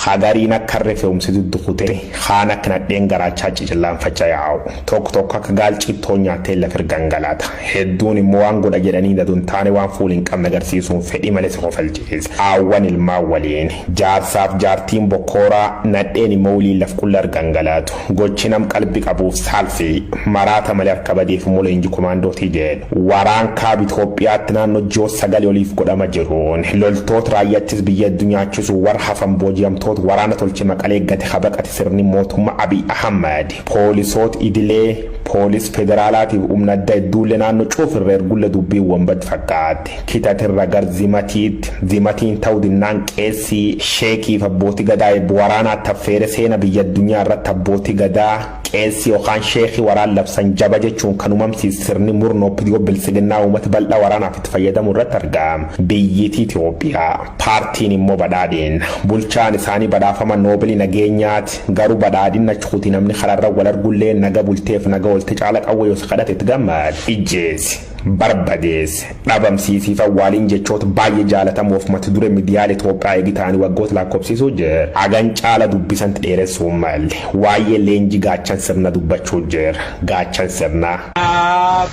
Hagariin akka harree fe'umsi duddukute, kaan akka nadheen garaachaa cicillaanfacha yaa'u. Tokko tokko akka gaal cittoo nyaattee lafir gangalata. Hedduun immoo waan godha jedhanii dadu hin taane waan fuul hin qabne agarsiisuun fedhii malee si kofalchiisa. Haawwan ilmaan waliin, jaarsaaf jaartiin bokkooraa, nadheen immoo wiliin laf qullar gangalatu. Gochi nam qalbi qabuuf saalfii, maraata malee harka badeef immoo leenji komaandootii jedhu. Waraan kaaba Itoophiyaatti naannoo ji'oota 9 oliif godhama jiruun loltoota raayyaattis biyya hedduu nyaachisu warra hafan booji'amtoota waraana tolche Maqalee gate habaqate sirni mootummaa Abiy Ahmad poolisoota idilee poolis federaalaatiif humna adda hedduullee naannoo cuufirra ergulle dubbiin wanbad fakkaate. Kitatirra gar Zimatiitti Zimatiin ta'uu dinnaan qeessii sheekiif abbootii gadaa eebba waraanaatti affeere seena biyya addunyaa irratti abbootii gadaa qeessii yookaan sheekii waraan labsan jaba jechuun kan uumamsiis sirni murna OPDO biltsiginnaa uummata bal'aa waraanaaf itti fayyadamu irratti argama. Biyyitii Itoophiyaa paartiin immoo badhaadhin bulchaan isaanii badhaafama noobilii nageenyaati garuu badhaadhinna chukuti namni kararra wal argullee naga bulteef naga oolte caala qawwee yoo kadhate itti gammad ijjeesi. Barbadeesse dhabamsiisiif awwaaliin jechoota baay'ee jaalatamoof mata duree miidiyaalee Itoophiyaa eegi ta'anii waggoota lakkoofsisuu jira. Hagan caala dubbisanti dheeressuu malle. Waa'ee leenjii gaachan sirna dubbachuu jira. Gaachan sirnaa.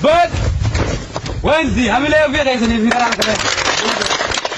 But wanti hamilee ofii keessanii fi karaa kana.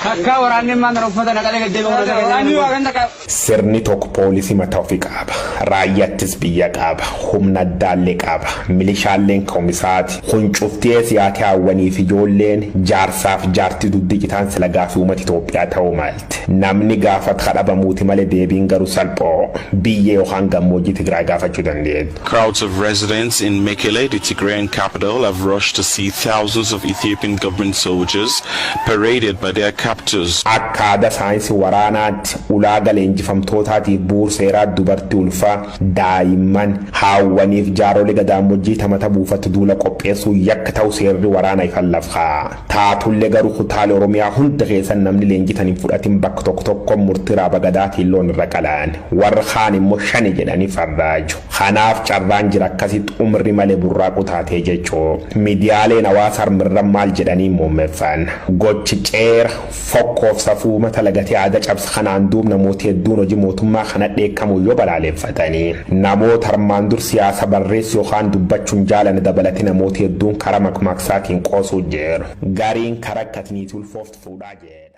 Takka waraanni maan uffata naqalee gaddeebi'u. Sirni tokko poolisii mataa ofii qaba. Raayyaattis biyya qaba. Humna addaallee qaba. Milishaalleen ka'umisaati. Kun cuftee siyaatee hawwaniif ijoolleen jaarsaaf jaartii dugdi citaan sila gaafii uummata Itoophiyaa ta'uu malte. Namni gaafat kadhabamuuti malee deebiin garuu salphoo. Biyya yookaan gammoojjii Tigraay gaafachuu dandeettu. Crowds of residents in Mekele, the Tigrayan capital, have rushed to see thousands of Ethiopian government soldiers paraded by their captors. Akka aadaa saayinsii waraanaatti ulaagaa leenjifamtootaatiif bu'uura seeraa dubartii ulfaa daa'imman haawwaniif jaarolee gadaamojjii tamata buufatu duula qopheessuu yakka ta'u seerri waraana ifan lafaa. Taatullee garuu kutaalee Oromiyaa hunda keessan namni leenjitan hin fudhatin bakka tokko tokko murtii raaba gadaatiin loon irra qalaan warra kaan immoo shani jedhanii farraaju. Kanaaf carraan jira akkasitti umri malee burraaqu taatee jechuu. Miidiyaaleen hawaasa harmirran maal jedhanii muummeffan. Gochi ceera fokkoof safuu mata lagatee aadaa cabsa kanaan duub namooti hedduun hojii mootummaa kana dheekkamu yoo balaaleffatanii namoota armaan dur siyaasa barreessu yookaan dubbachuun jaalana dabalatee namooti hedduun karaa makmaaksaatiin qoosuu jiru. Gariin karaa akkatiniitu ulfooftu fuudhaa jedhu.